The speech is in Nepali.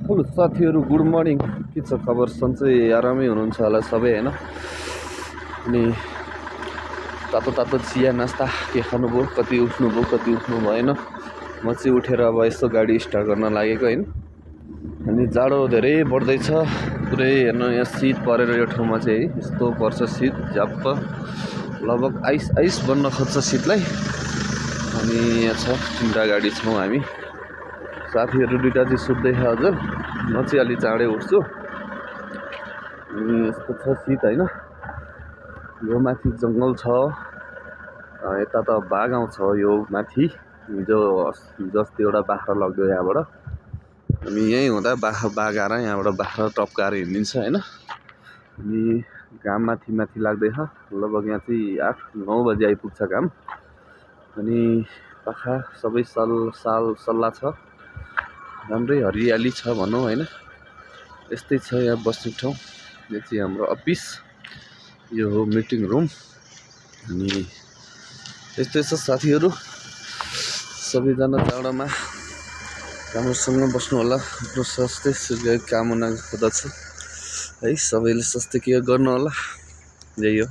हेलो साथीहरू, गुड मर्निङ। के छ खबर? सन्चै आरामै हुनुहुन्छ होला सबै होइन? अनि तातो तातो चिया नास्ता के खानुभयो? कति उठ्नुभयो, कति उठ्नु भएन? म चाहिँ उठेर अब यसो गाडी स्टार्ट गर्न लागेको होइन। अनि जाडो धेरै बढ्दैछ पुरै। हेर्नु यहाँ शीत परेर यो ठाउँमा चाहिँ है यस्तो पर्छ शीत झ्याप्प, लगभग आइस आइस बन्न खोज्छ शीतलाई। अनि यहाँ छ 3टा गाडी छौँ हामी। साथीहरू 2टा चाहिँ सुत्दैछ अझ, म चाहिँ अलि चाँडै उठ्छु। अनि यस्तो छ शीत होइन। यो माथि जङ्गल छ, यता त बाघ आउँछ यो माथि। हिजो अस्ति एउटा बाख्रा लग्यो यहाँबाट। अनि यहीँ हुँदा बाघ आएर यहाँबाट बाख्रा टप्काएर हिँडिदिन्छ होइन। अनि घाम माथि माथि लाग्दैछ, लगभग यहाँ चाहिँ 8-9 बजी आइपुग्छ घाम। अनि पाखा सबै सल्ला छ, राम्रै हरियाली छ भनौँ होइन। यस्तै छ यहाँ बस्ने ठाउँ। यो चाहिँ हाम्रो अफिस, यो हो मिटिङ रुम। अनि यस्तै छ साथीहरू, सबैजना जाडोमा राम्रोसँग बस्नु होला। आफ्नो स्वास्थ्य कामना गर्दछु है, सबैले स्वास्थ्य केयर गर्नु होला। यही हो।